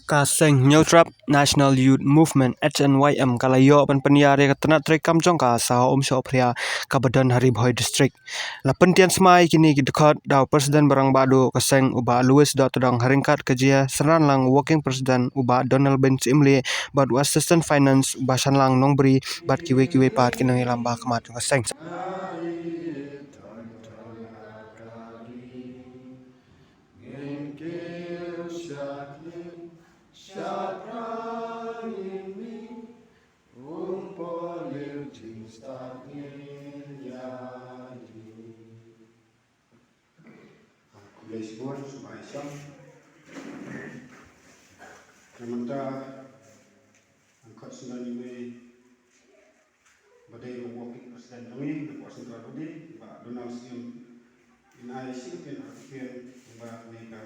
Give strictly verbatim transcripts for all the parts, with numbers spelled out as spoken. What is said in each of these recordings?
Ka seng Hynñiewtrep National Youth Movement, H N Y M, ka la ïoh ban pynïar ïa ka tnat treikam jong ka sha Umshohphria kaba don ha Ri Bhoi District. La pyntian smai kine ki dkhot da u President ba rangbah duh ka seng u Bah Louis Dohtdong ha ryngkat ka jia synran lang u Working President u Bah Donald Bensyiemlieh bad u Assistant Finance u Bah Shanlang Nongbri bad kiwei kiwei pat ki nongïalam ba khmat jong ka seng. Khublei shibun, sngewbha ïashem. Te mynta, nga khot sngewbha ïa i mei ba dei u working president jong ngi, u Central Body, Bah Donald Syiem, in ai shi kyntien ar kyntien, ba ne ka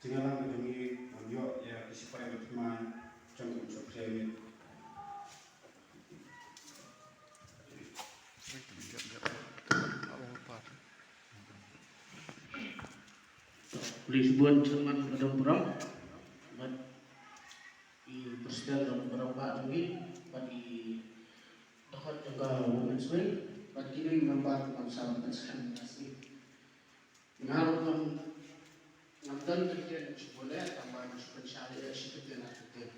jingïalang ka jong ngi ban ïoh ïa ki sipai ban thymmai jong ka Umshohphria Unit. Khublei shibun Chairman Madam Burom, bad i President Madam Burom ba jong ngi, bad i dkhot jong ka Women's Wing, bad kine ki member ki ban sa ban shan ka sngi. Nga ruh ngam, ngam don ka ktien shu bun eh, tang ba nga shu pynshai eh shi kyntien ar kyntien.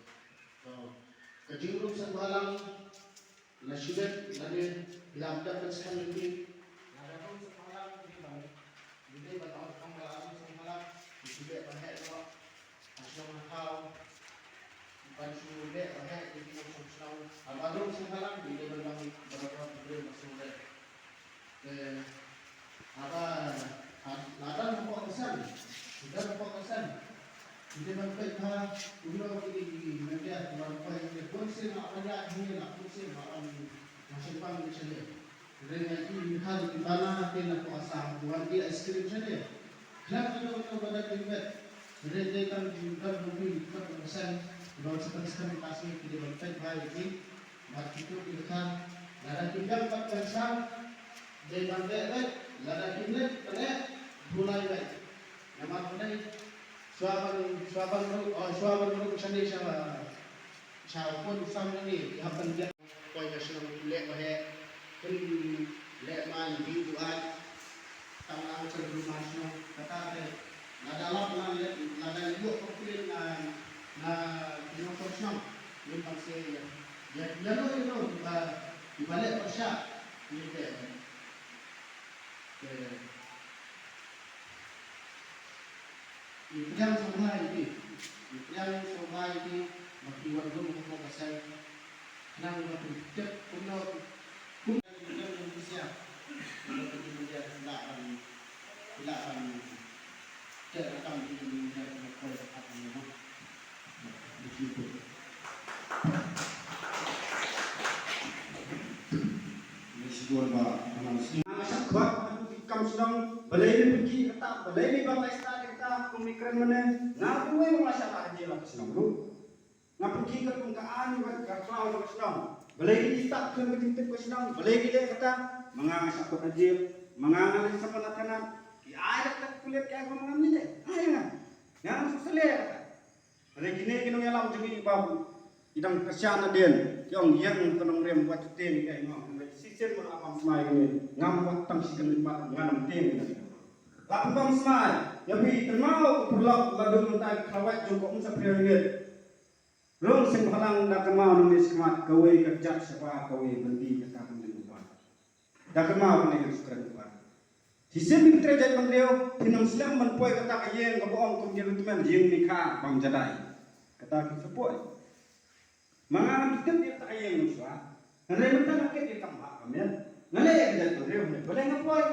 To, ka jingrung sngewbha lang, la shu dep, lane phi la dep ban sngewbha lang, lada rung sngewbha lang, phi dei ban, phi dei ban ong tang ba la rung sngewbha lang, phi shu dep ban heh noh. Ha shnong ha thaw, ban shu leh ban heh ïa ki nongshong shnong. Haba rung sngewbha lang, ngi dei ban long baroh baroh ki briew ba sngewleh. Te haba, ha, la don hapoh ka seng, la don hapoh ka seng, ngi dei ban peit bha kumno ki dei ki Meitei, ki wan poi, ki bun sien la wan ïaid hangne, la bun sien la wan na shympang na shylleh. Hynrei nga ïohi mynta ki bana te na ka Assam, ki wan ïa ice cream sha te. Khlem ka dong ka bana ki met. Hynrei te tang ki don ruh ki kot ka seng, ki don sa ka seng ka seng ki dei ban peit bha ïa ki. Bad kito ki dkhar. Lada kim biang pat kan sah, dei ban leh beit, lada kim leh, ban leh, bulai beit. Namar balei, shuwa ban, shuwa ban ruh, oh, shuwa ban ruh shane sha, sha u khun u sam ne, ki hap ban biang. Poi ka shnong pynleh ba heh, pynleh mai, biew duh ai. Tang lang chen ruh ma shnong, kata te. Lada lap, lada leh, lada ïoh complain na, na ki nongshong shnong. Ngin pang se ïa, ïa, ïa no, ïa no, kiba, kiba leh pyrshah. Ngin te. Te. Ngi pdiang sngewbha ïa phi. Ngi pdiang sngewbha ïa phi ba phi wan rung hapoh ka seng. Khnang ba phin tip kumno, kumno phi tip ïa phi siang. Kumno phi tip ïa phi lah ban, phi lah ban tip rakam ïa phi ïa phi poi kat ïa phi. Nga shah khot ha ki kam shnong, balei me pynkhih kata, balei me batai stad kata, kum i kren mane, nga ruh wei ba nga shah lah ha jel ha ka shnong ruh. Nga pynkhih ka kum ka aiñ bad ka khlaw ka shnong. Balei ki stad khlem ka jingtip ka shnong, balei ki leh kata, ma nga nga shah khot ha jel, ma nga nga leit samla thanat, ki ai da ka pulit ki ai ba ma nga ngam leh, ai nga. Nga ngam sngewsih leh kata. Hynrei kine ki nongïalam jong ngi ba ki dang kyrshan nadien, ki ong ïeng ka nongrim wat tieng ïa ka, hynrei shisien ba la bam smai kine, ngam wat tang shi kynlimat ngan ym tieng ïa ka. La bam smai ïa phi, kynmaw ko paralok, la dum mynta ka khlawait jong ka Umshohphria Unit. Rung sngewbha lang, da kynmaw nangne shakhmat, kawei ka jait shabar, kawei ka byndi, kata ka mynder ka bar. Da kynmaw kane ka shu kren ka bar. Shisien ki trei jaitbynriew, phin ym slem ban poi kata ka ïing kaba ong kum ki recruitment, ïing mih kha bam jadai. Kata ki shu poi. Ma nga ngam tip ïa kata ka ïing mynshuwa. Hynrei mynta nga kit ïa ka kam bah ka miet. Nga leh ïa ka jaitbynriew, hynrei balei nga poi?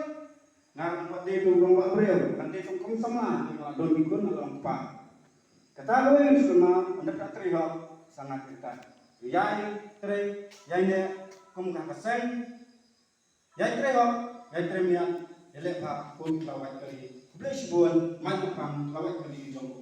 Nga ruh pat dei tang u rangbah briew, ngan dei tang kum samla, nga la don ki khun, nga la long kpa. Kata kawei ngan shu kynmaw, ban da trei hok, sangad kata. Ïai trei, ïai neh, kum ka ka seng, ïai trei hok, ïai trei miat, ïaleh bha, kum khlawait kali. Khublei shibun, mai ka pang, khlawait kali jong u.